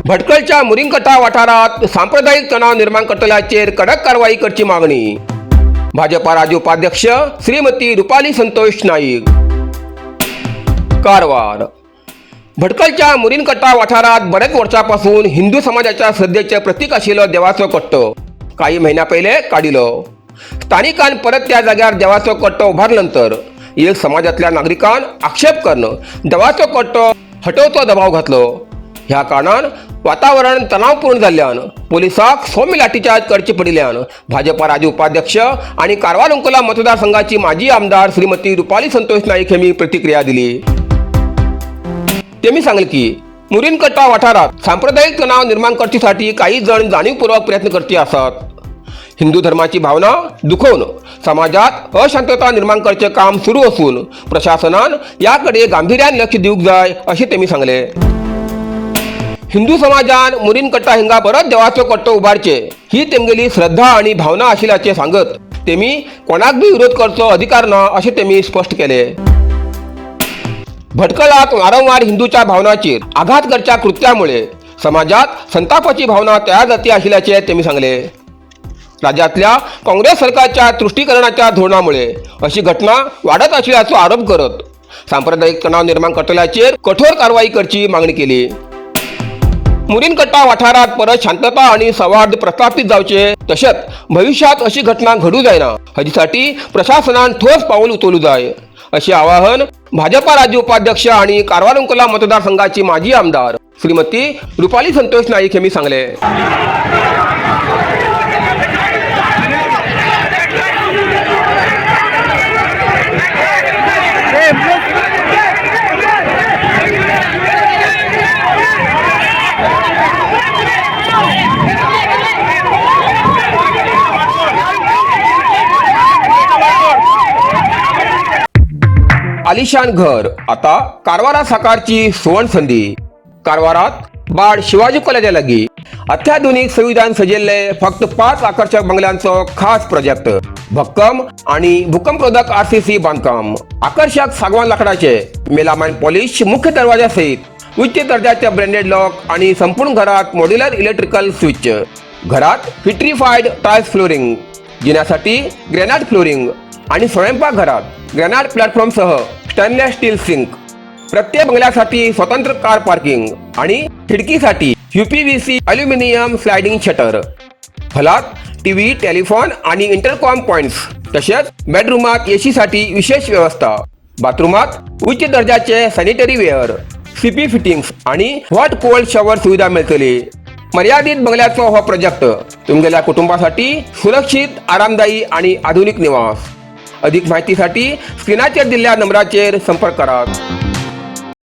भटकळच्या मुरिंगकटा वाठारात सांप्रदायिक तणाव निर्माण करतल्याचेर कडक कारवाई करची मागणी. भाजपा राज्य उपाध्यक्ष श्रीमती रुपाली संतोष नाईक. कारवार. भटकळच्या मुरिनकट्टा वाठारात बऱ्याच वर्षापासून हिंदू समाजाच्या श्रद्धेचे प्रतीक आशिल्लो देवाचो कट्टो काही म्हयन्या पयले काडिलो. स्थानिकान परत त्या जाग्यार देवाचो कट्टो उबारल्यानंतर एक समाजातल्या नागरिकान आक्षेप करून देवाचो कट्टो हटोवचो दबाव घातलो. ह्या कारणान वातावरण तणावपूर्ण जाल्ल्यान पोलिसाक सौम्य लाठीचार्ज करचे पडिल्ल्यान भाजपा राज्य उपाध्यक्ष आणि कारवार अंकोला मतदारसंघाची माजी आमदार श्रीमती रुपाली संतोष नाईक यांनी प्रतिक्रिया दिली. त्यांनी सांगले की मुरिनकट्टा वाठारात सांप्रदायिक तणाव निर्माण करचेसाठी काही जण जाणीवपूर्वक प्रयत्न करते आसात. हिंदू धर्माची भावना दुखवून समाजात अशांतता निर्माण करचे काम सुरू असून प्रशासनान याकडे गांभीर्यान लक्ष दिवंक जाय अशें तेमी सांगले. हिंदू समाजान मुरीनकट्टा हिंगा परत देवाचो कट्टो उबारचे ही तेमगेली श्रद्धा आणि भावना आशिल्ल्याचें सांगत तेमी कोणाक बी विरोध करचो अधिकार ना अशें तेमी स्पश्ट केले. भटकळात वारंवार हिंदूच्या भावनाचेर आघात करच्या कृत्यामुळे समाजात संतापाची भावना तयार जाती आशिल्ल्याचे तेमी सांगले. राज्यातल्या काँग्रेस सरकारच्या तुष्टीकरणाच्या धोरणामुळे अशी घटना वाढत आशिल्ल्याचो आरोप करत सांप्रदायिक तणाव निर्माण करतल्याचेर कठोर कारवाई करची मागणी केली. मुरीनकट्टा वाठारात परत शांतता आणि सौहार्द प्रस्थापित जावचे तशेंच भविष्यात अशी घटना घडू जायना हाजेसाठी प्रशासनान ठोस पाऊल उचलू जाय असे आवाहन भाजपा राज्य उपाध्यक्ष आणि कारवार अंकोला मतदारसंघाची माजी आमदार श्रीमती रुपाली संतोष नाईक यांनी सांगले. आलिशान घर आता कारवारा साकारची सुवर्ण संधी. कारवारात बाड शिवाजी कॉलेजा लागीं अत्याधुनिक सुविधान सजिल्ले फक्त 5 आकर्षक बंगल्यांचो खास प्रोजेक्ट. भक्कम आणि भूकंपरोधक आरसीसी बांधकाम, आकर्षक सागवान लाकडाचे मेलामाइन पॉलिश मुख्य दरवाजा सहित उच्च दर्जाचे ब्रँडेड लॉक आणि संपूर्ण घरात मॉड्युलर इलेक्ट्रिकल स्विच. घरात विट्रीफाईड टाइल्स फ्लोरिंग, जिन्यासाठी ग्रॅनाइट फ्लोरिंग आणि स्वयंपाकघरात ग्रॅनाइट प्लॅटफॉर्मसह स्टेनलेस स्टील सिंक. प्रत्येक बंगल्यासाठी स्वतंत्र कार पार्किंग आणि खिडकीसाठी यूपीव्हीसी अल्युमिनियम स्लायडिंग शटर. हॉलात टीव्ही, टेलिफोन आणि इंटरकॉम पॉइंट्स, तसेच बेडरूमात एसीसाठी विशेष व्यवस्था. बाथरूमात उच्च दर्जाचे सॅनिटरी वेअर, सीपी फिटिंग्स आणि हॉट कोल्ड शॉवर सुविधा मिळतली. मर्यादित बंगल्याचो हो प्रोजेक्ट, तुमगेल्या कुटुंबासाठी सुरक्षित, आरामदायी आणि आधुनिक निवास. अधिक माहितीसाठी स्क्रीनाचेर दिल्ल्या नंबराचेर संपर्क करात.